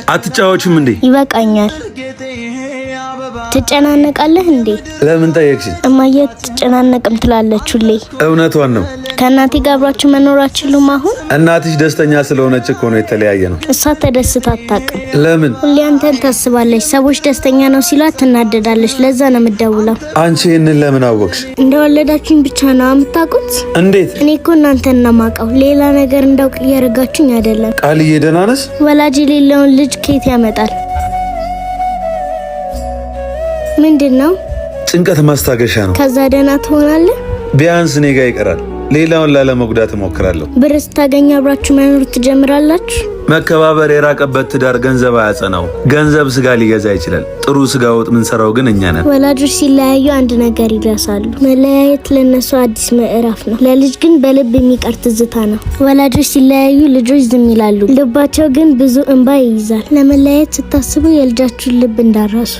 አትጫወችም እንዴ? ይበቃኛል። ትጨናነቃለህ እንዴ? ለምን ጠየቅሽኝ? እማዬ አትጨናነቅም ትላለች ሁሌ። እውነቷን ነው። ከእናቴ ጋር አብራችሁ መኖር አትችሉም አሁን? እናትሽ ደስተኛ ስለሆነች እኮ ነው የተለያየ ነው። እሷ ተደስታ አታውቅም። ለምን? ሁሌ አንተን ታስባለች። ሰዎች ደስተኛ ነው ሲሏት ትናደዳለች። ለዛ ነው የምደውለው። አንቺ ይህንን ለምን አወቅሽ? እንደወለዳችሁኝ ብቻ ነው የምታውቁት? እንዴት? እኔ እኮ እናንተን ነው የማውቀው። ሌላ ነገር እንዳውቅ እያደረጋችሁኝ አይደለም። ቃልዬ ደህና ነሽ? ወላጅ የሌለውን ልጅ ከየት ያመጣል? ምንድን ነው? ጭንቀት ማስታገሻ ነው። ከዛ ደህና ትሆናለህ። ቢያንስ እኔ ጋር ይቀራል። ሌላውን ላለመጉዳት እሞክራለሁ። ብር ስታገኙ አብራችሁ መኖር ትጀምራላችሁ። መከባበር የራቀበት ትዳር ገንዘብ አያጸናው። ገንዘብ ስጋ ሊገዛ ይችላል። ጥሩ ስጋ ወጥ ምንሰራው ግን እኛ ነን። ወላጆች ሲለያዩ አንድ ነገር ይረሳሉ። መለያየት ለነሱ አዲስ ምዕራፍ ነው፣ ለልጅ ግን በልብ የሚቀር ትዝታ ነው። ወላጆች ሲለያዩ ልጆች ዝም ይላሉ፣ ልባቸው ግን ብዙ እንባ ይይዛል። ለመለያየት ስታስቡ የልጃችሁን ልብ እንዳረሱ።